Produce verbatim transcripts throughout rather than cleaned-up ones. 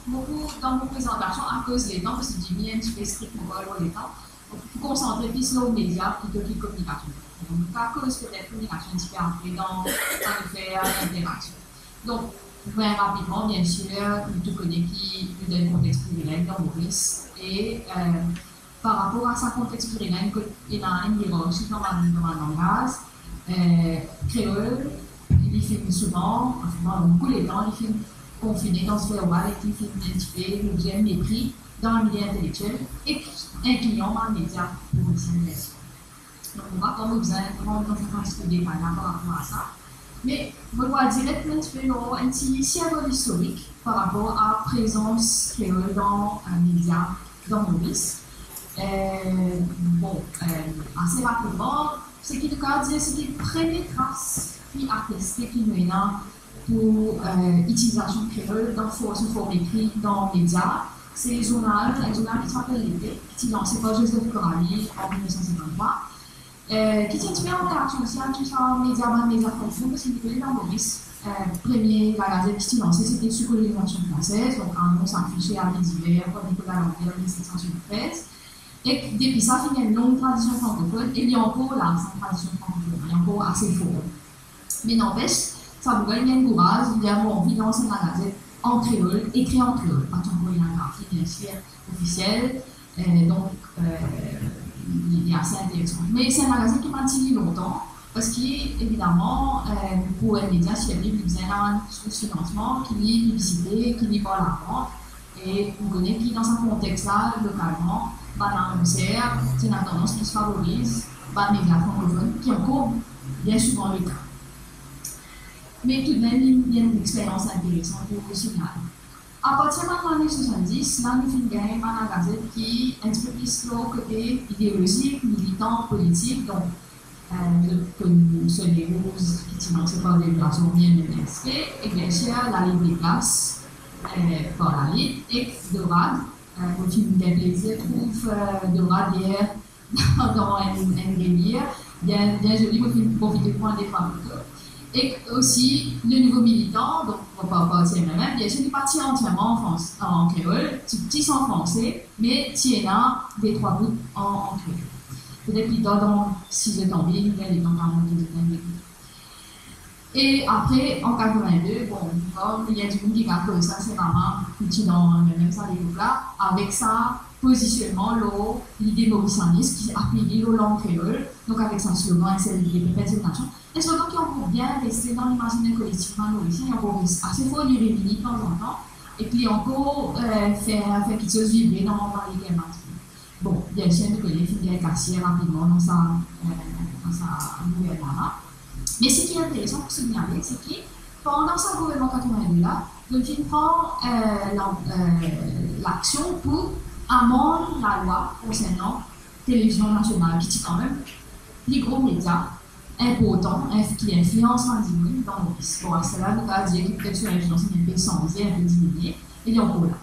Mo pou, dan mo prezantasion, akoz letan, parski Jimmy inn ti pe strik mo par lor letan, mo pou konsantre plis lor media plito ki kominikasion. Donk, akoz petet kominikasion ti pe apre dan sa nou fer interaksion. Donk, bien rapidman, biensir, nou tou kone ki nou dan enn kontex plirileng dan Moris, e, euh, par rapor a sa kontex plirileng, kot ena enn ierarsi dan bann, dan bann langaz, euh, kreol, li finn souvan, anfin, boukou letan, li finn konfine dan se verb ek li finn enn tipe lobze mepri dan lamilie intelektiel ek inklian bann media morisien. Donk, nou pa, pa bizin rant dan sa kantite detay la par rapor a sa. Me mo pou al direk enn tipe lor enn ti sirvol istorik par rapor a prezans kreol dan, euh, media dan Moris. Euh, bon, euh, ase rapidman, seki nou kapav dir, seki premie tras ki ateste ki nou ena pou, euh, itilizasion kreol dan for-, sou form ekri dan media, se zournal, enn zournal ki ti apel Lete, ki ti lanse par Joseph Coralie an mil nef san sinkant-trwa. Euh, ki ti enn tipe an reaksion osi a tou sa media, bann media frankofon, parski nou kone dan Moris, euh, premie lagazet ki ti lanse, se te sou kolonizasion fransez, donk Annonces, Affiches, Avis divers, par Nicolas Lambert, mil set san swasann-trez. Ek depi sa, finn ena enn long tradision frankofon, e li ankor la, sa tradision frankofon, li ankor ase for. Me nanpes, sa boug-la, li gagn kouraz, li dir, mo anvi lans enn lagazet an kreol, ekri an kreol, pa ti ankor ena grafi, biensir, ofisiel. Euh, donk, euh, li, li ase interesan. Me se enn lagazet ki pa ti li lontan, parski, evidaman, euh, pou enn media sirviv, li bizin ena enn sous finansman, ki li piblisite, ki li par lavant. E nou kone ki dan sa kontex la, lokalman, bann anonser ti ena tandans plis favoriz bann media frankofon, ki ankor bien souvan leka. Me toudmem, li, li enn experyans interesan pou signale. Apartir bann lane swasanndis, la nou finn gagn bann lagazet ki enn tipe plis lor kote ideolozik, militan, politik. Donk, euh, zot konn Soleil Rose, ki ti lanse par Delgrasse-Ormier, M M S P, e biensir La Lit Deklas, euh, par La Lit, ek Dorad. Euh, mo finn gagn plezir trouv, euh, Dorad yer dan enn, enn relir, bien, bien zoli, mo finn profite pran de trwa foto. E osi, Le Nouveau Militant, donk, par, par, par T M M M, biensir, li pa ti antièrman an frans-, an kreol, ti, ti an franse, me ti ena de trwa bout an, an kreol. Petet pli tar, dan, si zot anvi, nou gagn letan, nou gagn letan. E apre, an katrevin-de, bon, kom li ena dimoun ki gagn koz sa, se vremem, ki ti dan mem sa lepok la, avek sa pozisionnman lor lide morisianis ki apiye lor lang kreol, donk avek sa slogan, enn sel lide pou perpetue nasion. Enn slogan ki ankor bien reste dan limaziner kolektif bann Morisien, li ankor res-, ase for, li revini tanzantan, e ki ankor, euh, fer, fer kiksoz vibre dan, dan leker bann dimoun. Bon, biensir, nou kone finn gagn kasier rapidman dan sa, euh, dan sa gouvernman la. Me seki interesan pou souligne, se ki pandan sa gouvernman katrevin-de la, zot finn pran, euh, la, euh, laksion pou amand lalwa konsernan televizion nasional, ki ti kanmem pli gro media inportan, inf-, ki inflians bann dimoun dan Moris. Bon, aster la, nou kapav dir ki petet so linflians inn enpe sanze, enpe diminie, e li ankor la.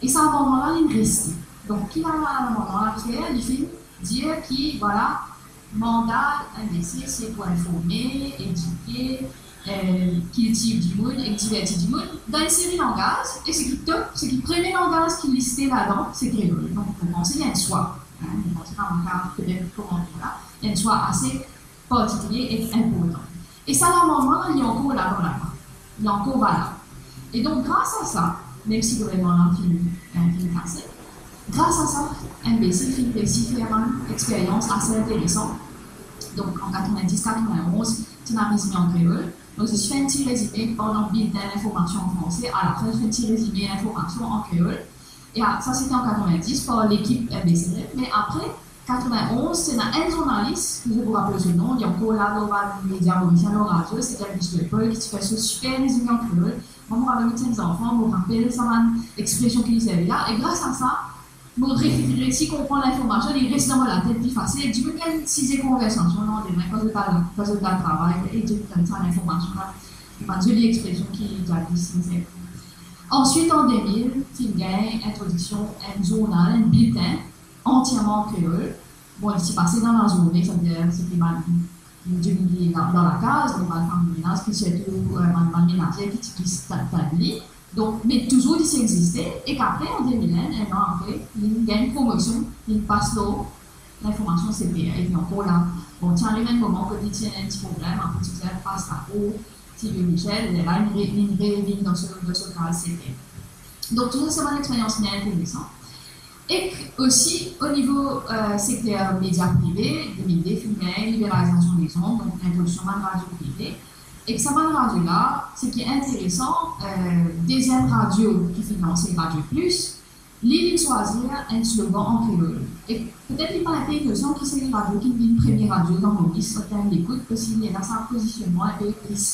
E sa amandman la, li reste. Donk, ki la, lamandman la fer, li finn dir ki, vwala, manda M B C, se pou informe, edike, euh, kiltir dimoun ek diverti dimoun dan enn seri langaz, e seki top, seki premie langaz ki liste ladan, se kreol. Donk, pou komanse, li enn swa. Hein, nou panse kouma sa, petet kouma la, li enn swa ase partikilie ek inportan. E sa lamandman la, li ankor la dan lala. Li ankor valab. E donk, gras a sa, mem si gouvernman la finn, euh, finn kase, gras a sa, M B C finn reisi fer bann experyans ase interesan. Donk, an katrevin-dis katrevin-onz, ti ena rezime an kreol. Donk, zis fer enn ti rezime pandan biltin linformasion an franse, alafin, zis fer enn ti rezime linformasion an kreol. E a, sa, se te an katrevin-dis par lekip M B C. Me apre, katrevin-onz, ti ena enn zournalis, ki zot pou rapel so nom, li ankor la lor bann media morisien, lor radio, se Elvis Louis-Paul, ki ti fer so siper rezime an kreol. Mwa, mo rapel mo ti enn zanfan, mo rapel sa bann expresion ki li servi la, e gras a sa, mo re-, reisi konpran linformasion, li res dan mo latet pli fasil. Dimoun gagn size konversasion landemin, kan zot al, kan zot al travay, e zot donn sa linformasion la, bann zoli expresion ki zadis ti servi. Answit, an de mil, finn gagn introdiksion enn zournal, enn biltin, antierman an kreol. Bon, li ti pase dan lazourne, savedir, se ti bann dimoun ki dan, dan lakaz, donk bann fam de menaz, ki sirtou, euh, bann, bann menazer ki ti plis ta-, tann li. Donk, me touzour li ti existe, ek apre, an de mil enn, enn an apre, li gagn promosion, li pas lor linformasion C P A, e li ankor la. Bon, ti ariv enn moman kot li ti ena enn ti problem, apre ti bizin pas par Thierry Michel, e la, li re-, li revinn dan so, dan so kaz C P A. Donk, tou sa, se bann experyans bien interesan. Ek osi, o nivo, eh, sekter media prive, de mil de finn gagn liberalizasion dezond, donk lintrodiksion bann radio prive. Ek sa bann radio la, seki interesan, eh, deziem radio ki finn lans, Radio Plus, li, li swazir enn slogan an kreol. Ek petet li pa enpe inosan ki se radio ki vinn premie radio dan Moris, an term dekout, parski li ena sa pozisionnman enpe plis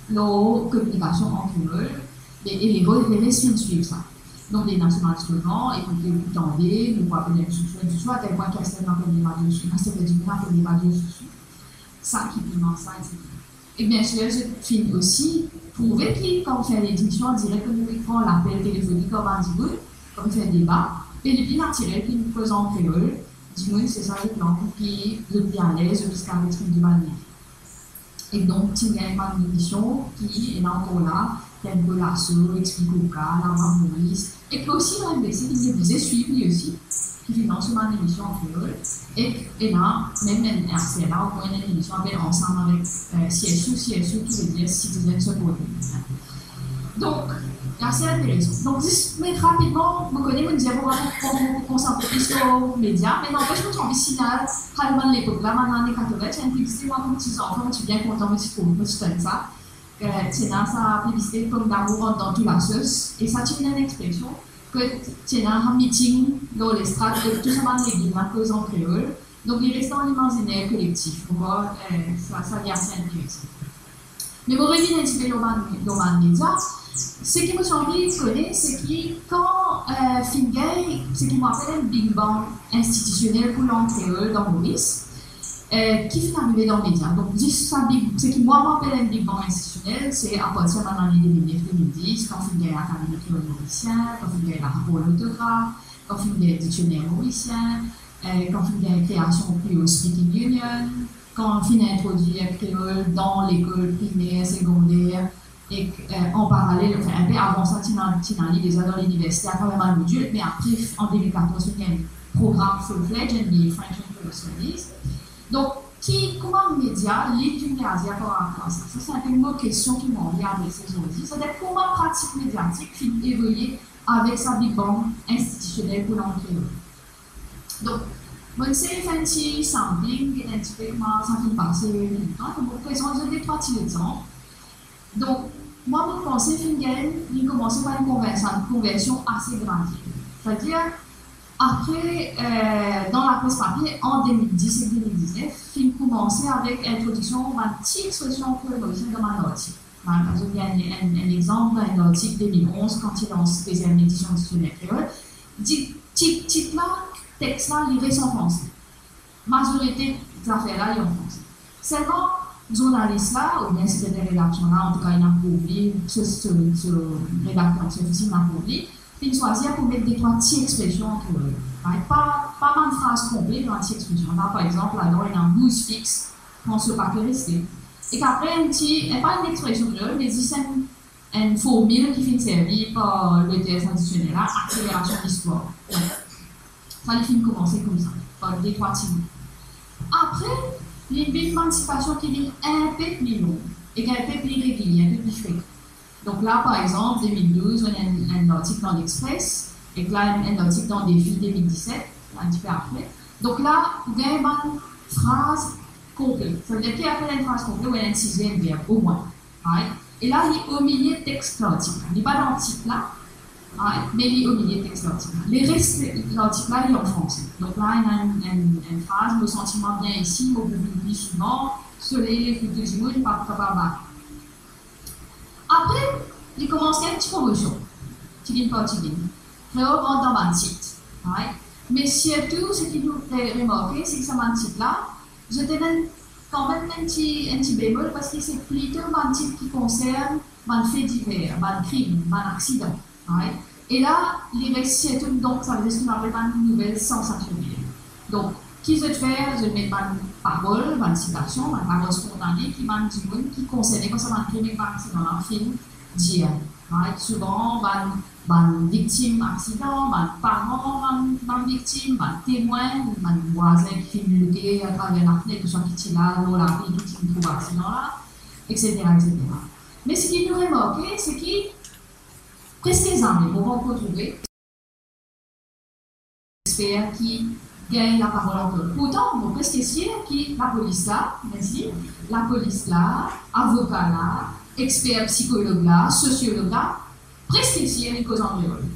lor kominikasion an kreol, e, e le re-, le res finn swiv sa. Donk, li ena so bann slogan, ekoute, ou tande, nou pou apel enn sousou, enn sousou, atel pwin ki aster nou apel li Radio Sousou, aster dimoun apel li Radio Sousou. Sa ki pou lans sa, etsetera. E biensir, zot finn osi prouve ki kan ou fer lediksion an direk, kan ou pran lapel telefonik ar bann dimoun, kan ou fer deba, e li pli natirel ki nou koz an kreol, dimoun, se sa zot lang ki zot pli alez, zot plis kapav exprim bann lide. E donk, ti gagn bann emision ki ena ankor la, Tempo Laso, Explik ou ka, Lavwa Moris, e ki osi R M B C, ki nou bizin swiv li osi, ki finn lans so bann emision an kreol, e ena mem enn, aster la, ankor enn emision apel Ansam avek, eh, C S U, C S U ki vedir Citizen Support Unit. Donk, ase interesan. Donk, zis, me rapidman, mo kone, mo dir, bon, mo, mo, mo konsantre plis lor media, me nanpes, mo ti anvi signal, kan mo bann lepok la, bann lane katrevin, ti ena enn piblisite, mwa, kouma ti zanfan, mo ti bien kontan, mo ti trouv, mo ti tann sa. Eh, ti ena sa piblisite Pomme d'amour rant dan tou lasos, e sa ti ena enn expresion, kot ti ena sa miting lor lestrad, kot tou sa bann legim la koz an kreol. Donk, li res dan limaziner kolektif. Pou mwa, eh, sa, sa li ase interesan. Me mo revinn enn tipe lor bann, lor bann media. Seki mo ti anvi kone, seki kan, eh, finn gagn, seki mo apel enn Big Bang institisionel pou lang kreol dan Moris, eh, ki finn arive dan media. Donk, zis sa Big, seki mwa, mo apel enn Big Bang institisionel, se apartir bann lane de mil nef, de mil dis, kan finn gagn Lakademi Kreol Morisien, kan finn gagn Laparol Lortograf, kan finn gagn Diksioner Morisien, eh, kan finn gagn kreasion Creole Speaking Union, kan finn introdwir kreol dan lekol primer, segonder, ek, eh, an paralel, anfin, enpe avan sa, ti ena, ti ena li deza dan liniversite atraver bann modil, me apre, an de mil katorz, finn gagn program full-fledged, M B A French and Creole Studies. Donk, ki, kouma media, li finn gagn par rapor a sa? Sa, se enn mo kestion ki mo anvi adrese zordi. Savedir, kouma pratik mediatik finn evolie avek sa Big Bang institisionel pou lang kreol? Donk, mo inn sey fer enn ti sampling, get enn tipe kouma sa finn pase lontan, e mo prezant zot de trwa ti lexanp. Donk, mwa, mo panse finn gagn, li koumanse par enn konversa-, konversion ase gradie. Savedir, apre, eh, dan lapres papie, an de mil dis ek de mil diznef, finn koumanse avek introdiksion bann ti expresion kreol morisien dan bann artik. Bann, par exanp, gagn enn, enn lexanp dan enn artik de mil onz, kan ti lans deziem edision Diksioner Kreol. Di-, tit, tit la, text la, li res an franse. Mazorite zafer la, li an franse. Selman, zournalis la, oubien sekreter redaksion la, antouka, inn aprouv li, so, so, so redakter an sef inn aprouv li, finn swazir pou met de trwa ti expresion an kreol. Right? Pa, pa bann fraz konple, bann ti expresion. La, par exanp, ladan, ena bouz fix, pran so pake, reste. Ek apre, enn ti, e pa enn expresion kreol, me zis enn enn formil ki finn servi par loter sa diksioner la, akselerasion listwar. Sa li finn koumanse koumsa, par de trwa ti mo. Apre, li vinn bann sitasion ki vinn enpe pli long, ek enpe pli regilie, enpe pli frekan. Donk la, par exanp, de mil douz, ou ena enn, enn lartik dan L'Express, ek la, enn, enn lartik dan Défi de mil diset, enn tipe apre. Donk la, ou gagn bann fraz konple. Savedir ki apre enn fraz konple, ou ena enn size, enn verb, omwin. Right? E la, li omilie text lartik la. Li pa dan tit la, right? Me li omilie text lartik la. Leres lartik la, li an franse. Donk la, ena enn, enn, enn fraz, mo santi mwa bien isi, mo pou vinn pli souvan, soley leve pou tou dimoun, pa, pa, pa, pa. Apre, li koumans gagn ti promosion. Ti vinn par ti vinn. Kreol rant dan bann tit. Right? Me sirtou, seki nou re-, remarke, se ki sa bann tit la, zot ena enn, kanmem enn ti, enn ti bemol, parski se plito bann tit ki konsern bann fe diver, bann krim, bann aksidan, right? E la, li res sirtou, donk, savedir seki nou apel bann nouvel sansasionel. Donk, ki zot fer, zot met bann parol, bann sitasion, bann parol spontane ki bann dimoun ki konserne par sa bann krim ek bann aksidan la finn dir. Right? Souvan, bann, bann viktim aksidan, bann paran bann, bann viktim, bann temwin, bann vwazin ki finn louke atraver lafnet, ouswa ki ti la lor lavi, ki ti trouv aksidan la, et cetera, et cetera. Me seki nou remarke, seki preske zame mo pankor trouve exper ki gagn laparol ankor. Pourtan, mo preske sir ki lapolis la, mersi, lapolis la, avoka la, exper psikolog la, sosiolog la, preske sir li koz an kreol.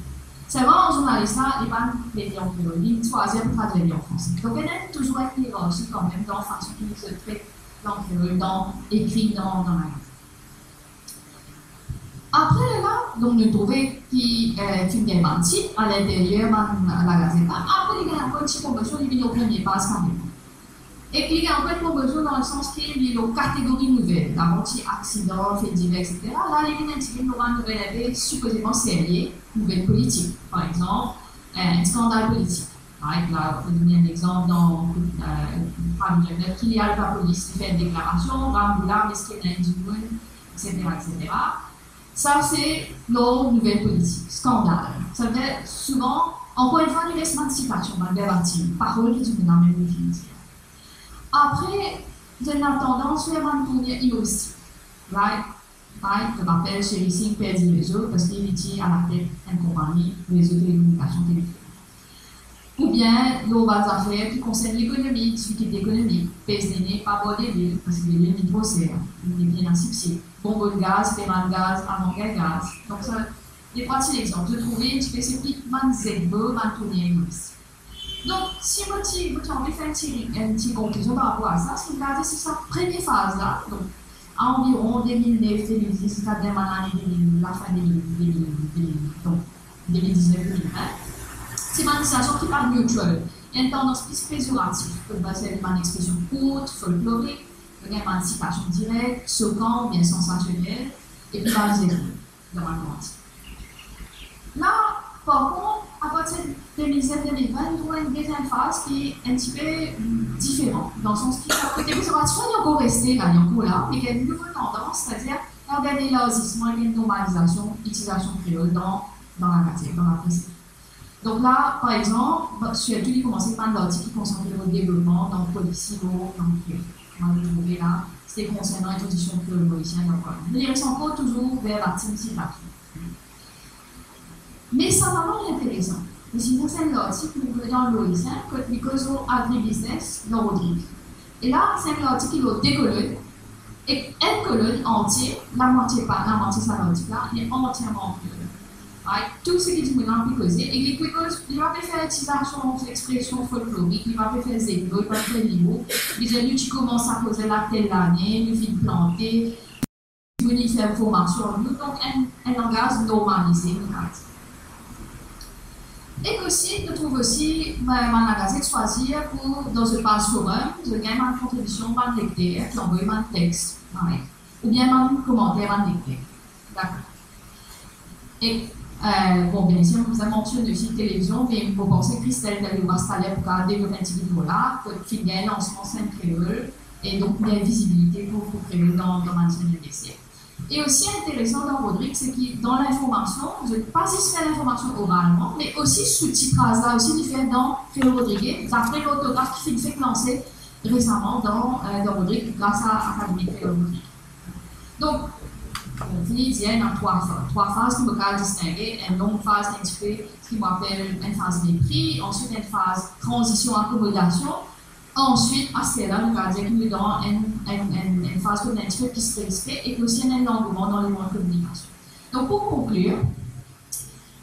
Selman, zournalis la, li pa'nn mete an kreol, li swazir pou tradwir li an franse. Donk, ena touzour enn ierarsi kanmem dan fason ki nou tret an kreol, dan ekri, dan, dan lagazet. Apre la, donk nou trouve ki, eh, finn gagn bann tit alinteryer bann lagazet la. Apre, li gagn ankor enn ti promosion, li vinn lor premie paz kareman. E li gagn ankor enn promosion dan lesans ki li lor kategori nouvel. Avan ti aksidan, fet diver, et cetera. La, li vinn enn tigit lor bann nouvel inpe sipozeman serye, nouvel politik. Par exanp, eh, enn skandal politik. Right, la, pou donn enn exanp, dan, eh, parmi lezot, Kylian, lapolis, li fer enn deklarasion, Ramboula, meske ena enn dimoun, et cetera, et cetera. Sa, se lor nouvel politik, skandal. Savedir, souvan, ankor enn fwa, li res bann sitasion, bann verbatim, parol ki dimoun la mem li finn dir. Apre, zot ena tandans fer bann tourni imoristik. Right? Right? Zot apel Sherry Singh perdi rezo, parski li ti alatet enn konpagni rezo telekominikasion telefonik. Oubien lor bann zafer ki konsern lekonomi, difikilte ekonomik, pez nene pa bor delwil, parski delwil vinn tro ser, li nepli ena sibsid. Bonbonn gaz, peman gaz, avan gagn gaz. Donk sa, detrwa ti lexanp. Zot trouve enn tipe se pli bann zet mo, bann tourni imoristik. Donk, si mo ti, mo ti anvi fer enn ti, enn ti konklizion par rapor a sa, si nou gard, se sa premie faz la, donk, anviron de mil nef, de mil dis, ziska dan bann lane de mil, lafin de mil, de mil, de mil, donk, de mil diznef, de mil vin, se bann sitasion ki pa neutral. Enn tandans plis pezoratif, kot bann servi bann expresion kourt, folklorik, oubien bann sitasion direk, sokan oubien sansasionel, epi bann zet mo dan bann komanter. La, par kont, apartir de de mil disnef, de mil vin, nou trouv enn deziem faz ki enn tipe, mm, diferan, dan sans ki, kote pezoratif la, li ankor reste la, li ankor la, me ki ena enn nouvo tandans, setadir, ena enn elarzisman, ena enn normalizasion, itilizasion kreol dan, dan lamatyere, dan lapres. Donk la, par exanp, sirtou li koumans ek bann lartik ki konsern lor devlopman dan polisi, lor lang kreol. Mo trouve la, se konsernan entrodiksion kreol morisien dan pwin. Li res ankor touzour verbatim sitasion. Me sa pa mal interesan. Parski sa se enn lartik nou trouve dan Morisien, kot li koz lor agribiznes dan Rodrig. E la, se enn lartik ki lor de kolonn, ek enn kolonn antie, lamwatie pa, lamwatie sa lartik la, li antierman an kreol. Right? Tou seki dimoun la pe koze, e li pe koz, li pa pe fer itilizasion expresion folklorik, li pa pe fer zet mo, li pa pe fer limo, li dir nou ti koumans a koze la tel lane, nou finn plante, vini fer formasion nou, donk enn, enn langaz normalize, nou kapav dir. Ek osi, nou trouv osi, bann, bann lagazet swazir pou, dan zot paz forum, zot gagn bann kontribision bann lekter ki anvoy bann text, right? Oubien bann komanter bann lekter. Dakor. Ek, eh, bon, biensir, mo bizin mansionn osi televizion, me mo panse Christelle Delvaux-Bastaler pou kapav devlop enn tigit lor la, kot finn gagn lansman Sinn Kreol, e donk gagn vizibilite pou, pou kreol dan, dan bann sinn L D C. E osi interesan dan Rodrig, se ki dan linformasion, zot pa zis fer linformasion oralman, me osi soutitraz la osi li fer dan kreol rodrige, dapre lortograf ki finn fek lanse resaman dan, eh, dan Rodrig, gras a Akademi Kreol Rodrig. Donk, bon, fini dir, ena trwa fa-, trwa faz ki mo kapav distinge, enn long faz, enn tipe, ki mo apel enn faz mepri, answit enn faz tranzision, akomodasion, answit, aster la, nou kapav dir ki nou dan enn, enn, enn, enn faz kot ena enn tipe plis respe, e ki osi ena enn langouman dan lemond kominikasion. Donk, pou konklir,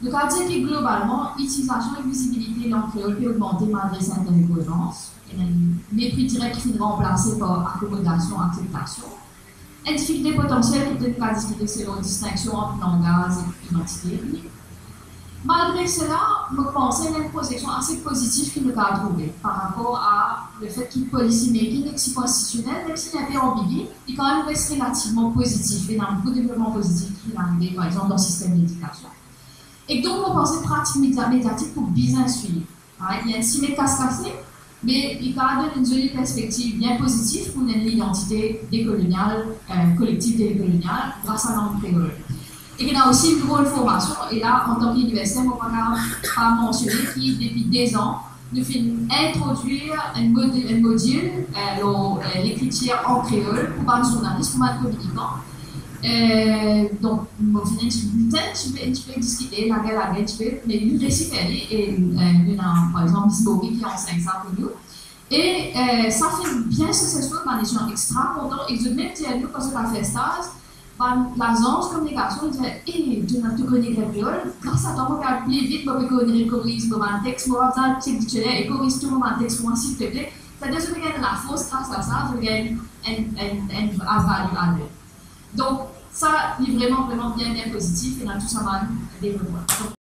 nou kapav dir ki globalman, itilizasion ek vizibilite lang kreol pe ogmante malgre sertin lenkoerans, ena enn mepri direk ki finn ranplase par akomodasion, akseptasion. Enn difikilte potansiel ki nou kapav diskite selon distinksion ant langaz ek idantite etnik. Malgre sela, mo panse ena enn prozeksion ase pozitif ki nou kapav trouve par rapor a lefet ki policy making ek sipor institisionel, mem si li enpe anbigi, li kanmem res relativman pozitif, ena boukou devlopman pozitif ki finn arive, par exanp, dan sistem ledikasion. Ek donk, mo panse pratik media-, mediatik pou bizin swiv. Right? Li enn sime kas kase, me li kapav donn enn zoli perspektiv bien pozitif pou nou ena enn lidantite dekolonial, eh, kolektif dekolonial, gras a lang kreol. E ki ena osi enn dro formasion, e la, antan ki iniversiter, mo pa kapav pa mansione ki depi de zan, nou finn introdwir enn mod-, enn modil, eh, lor, eh, lekritir an kreol pou bann zournalis, pou bann kominikan. Eh, donk, mo finn enn ti, enn ti pe, enn ti pe diskite, lagay, lagay, enn ti pe, me nou resi fer li, e, eh, nou ena, par exanp, Miss Bori ki ansegn sa pou nou. E, eh, sa finn bien successful, bann etidyan extra kontan, e zot mem dir nou, kan zot al fer staz, bann lazans kominikasion dir, "Eh, to, to kone ekrir kreol, gras a twa, mo pe al pli vit, mo pe kone koriz mo bann text, mo pa bizin al chek diksioner e koriz tou mo bann text pou mwa, silteple." Savedir, zot pe gagn lafors gras a sa, zot pe gagn enn, enn, enn value added. Donk, sa, li vreman, vreman bien, bien pozitif, e dan tou sa bann devlopman.